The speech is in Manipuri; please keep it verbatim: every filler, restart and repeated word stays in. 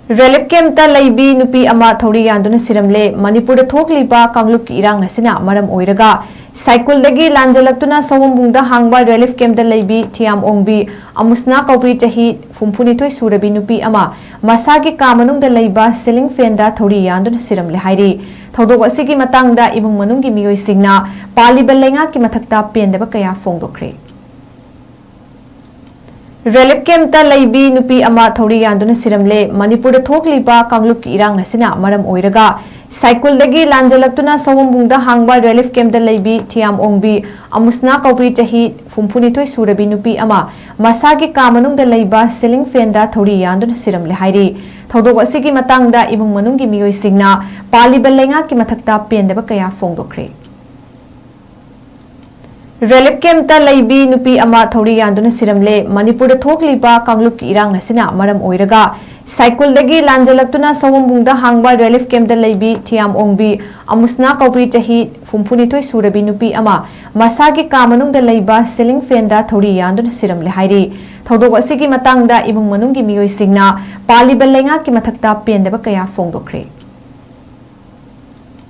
ꯔꯤꯂꯤꯐ ꯀꯦꯝꯞꯇ ꯂꯩꯕꯤ ꯅꯨꯄꯤ ꯑꯃ ꯊꯧꯔꯤ ꯌꯥꯟꯗꯨꯅ ꯁꯤꯔꯝꯂꯦ꯫ ꯃꯅꯤꯄꯨꯔꯗ ꯊꯣꯛꯂꯤꯕ ꯀꯥꯡꯂꯨꯞꯀꯤ ꯏꯔꯥꯡ ꯑꯁꯤꯅ ꯃꯔꯝ ꯑꯣꯏꯔꯒ ꯁꯥꯏꯀꯨꯜꯗꯒꯤ ꯂꯥꯟꯖꯂꯛꯇꯨꯅ ꯁꯑꯣꯝꯕꯨꯡꯗ ꯍꯥꯡꯕ ꯔꯤꯂꯤꯐ ꯀꯦꯝꯞꯇ ꯂꯩꯕꯤ ꯊꯤꯌꯥꯝ ꯑꯣꯡꯕꯤ ꯑꯃꯨꯁꯅꯥ ꯀꯧꯕꯤ ꯆꯍꯤ ꯍꯨꯝꯐꯨꯅꯤꯊꯣꯏ ꯁꯨꯔꯕꯤ ꯅꯨꯄꯤ ꯑꯃ ꯃꯁꯥꯒꯤ ꯀꯥ ꯃꯅꯨꯡꯗ ꯂꯩꯕ ꯁꯤꯂꯤꯡ ꯐꯦꯟꯗ ꯊꯧꯔꯤ ꯌꯥꯟꯗꯨꯅ ꯁꯤꯔꯝꯂꯦ ꯍꯥꯏꯔꯤ꯫ ꯊꯧꯗꯣꯛ ꯑꯁꯤꯒꯤ ꯃꯇꯥꯡꯗ ꯏꯃꯨꯡ ꯃꯅꯨꯡꯒꯤ ꯃꯤꯑꯣꯏꯁꯤꯡꯅ ꯄꯥꯜꯂꯤꯕ ꯂꯩꯉꯥꯛꯀꯤ ꯃꯊꯛꯇ ꯄꯦꯟꯗꯕ ꯀꯌꯥ ꯐꯣꯡꯗꯣꯛꯈ꯭ꯔꯦ꯫ ꯔꯤꯂꯤꯐ ꯀꯦꯝꯞꯇ ꯂꯩꯕꯤ ꯅꯨꯄꯤ ꯑꯃ ꯊꯧꯔꯤ ꯌꯥꯟꯗꯨꯅ ꯁꯤꯔꯝꯂꯦ꯫ ꯃꯅꯤꯄꯨꯔꯗ ꯊꯣꯛꯂꯤꯕ ꯀꯥꯡꯂꯨꯞꯀꯤ ꯏꯔꯥꯡ ꯑꯁꯤꯅ ꯃꯔꯝ ꯑꯣꯏꯔꯒ ꯁꯥꯏꯀꯨꯜꯗꯒꯤ ꯂꯥꯟꯖꯂꯛꯇꯨꯅ ꯁꯑꯣꯝꯕꯨꯡꯗ ꯍꯥꯡꯕ ꯔꯤꯂꯤꯐ ꯀꯦꯝꯞꯇ ꯂꯩꯕꯤ ꯊꯤꯌꯥꯝ ꯑꯣꯡꯕꯤ ꯑꯃꯨꯁꯅꯥ ꯀꯧꯕꯤ ꯆꯍꯤ ꯍꯨꯝꯐꯨꯅꯤꯊꯣꯏ ꯁꯨꯔꯕꯤ ꯅꯨꯄꯤ ꯑꯃ ꯃꯁꯥꯒꯤ ꯀꯥ ꯃꯅꯨꯡꯗ ꯂꯩꯕ ꯁꯤꯂꯤꯡ ꯐꯦꯟꯗ ꯊꯧꯔꯤ ꯌꯥꯟꯗꯨꯅ ꯁꯤꯔꯝꯂꯦ ꯍꯥꯏꯔꯤ꯫ ꯊꯧꯗꯣꯛ ꯑꯁꯤꯒꯤ ꯃꯇꯥꯡꯗ ꯏꯃꯨꯡ ꯃꯅꯨꯡꯒꯤ ꯃꯤꯑꯣꯏꯁꯤꯡꯅ ꯄꯥꯜꯂꯤꯕ ꯂꯩꯉꯥꯛꯀꯤ ꯃꯊꯛꯇ ꯄꯦꯟꯗꯕ ꯀꯌꯥ ꯐꯣꯡꯗꯣꯛꯈ꯭ꯔꯦ꯫ ꯔꯤꯂꯤꯐ ꯀꯦꯝꯞꯇ ꯂꯩꯕꯤ ꯅꯨꯄꯤ ꯑꯃ ꯊꯧꯔꯤ ꯌꯥꯟꯗꯨꯅ ꯁꯤꯔꯝꯂꯦ꯫ ꯃꯅꯤꯄꯨꯔꯗ ꯊꯣꯛꯂꯤꯕ ꯀꯥꯡꯂꯨꯞꯀꯤ ꯏꯔꯥꯡ ꯑꯁꯤꯅ ꯃꯔꯝ ꯑꯣꯏꯔꯒ ꯁꯥꯏꯀꯨꯜꯗꯒꯤ ꯂꯥꯟꯖꯂꯛꯇꯨꯅ ꯁꯑꯣꯝꯕꯨꯡꯗ ꯍꯥꯡꯕ ꯔꯤꯂꯤꯐ ꯀꯦꯝꯞꯇ ꯂꯩꯕꯤ ꯊꯤꯌꯥꯝ ꯑꯣꯡꯕꯤ ꯑꯃꯨꯁꯅꯥ ꯀꯧꯕꯤ ꯆꯍꯤ ꯍꯨꯝꯐꯨꯅꯤꯊꯣꯏ ꯁꯨꯔꯕꯤ ꯅꯨꯄꯤ ꯑꯃ ꯃꯁꯥꯒꯤ ꯀꯥ ꯃꯅꯨꯡꯗ ꯂꯩꯕ ꯁꯤꯂꯤꯡ ꯐꯦꯟꯗ ꯊꯧꯔꯤ ꯌꯥꯟꯗꯨꯅ ꯁꯤꯔꯝꯂꯦ ꯍꯥꯏꯔꯤ꯫ ꯊꯧꯗꯣꯛ ꯑꯁꯤꯒꯤ ꯃꯇꯥꯡꯗ ꯏꯃꯨꯡ ꯃꯅꯨꯡꯒꯤ ꯃꯤꯑꯣꯏꯁꯤꯡꯅ ꯄꯥꯜꯂꯤꯕ ꯂꯩꯉꯥꯛꯀꯤ ꯃꯊꯛꯇ ꯄꯦꯟꯗꯕ ꯀꯌꯥ ꯐꯣꯡꯗꯣꯛꯈ꯭ꯔꯦ꯫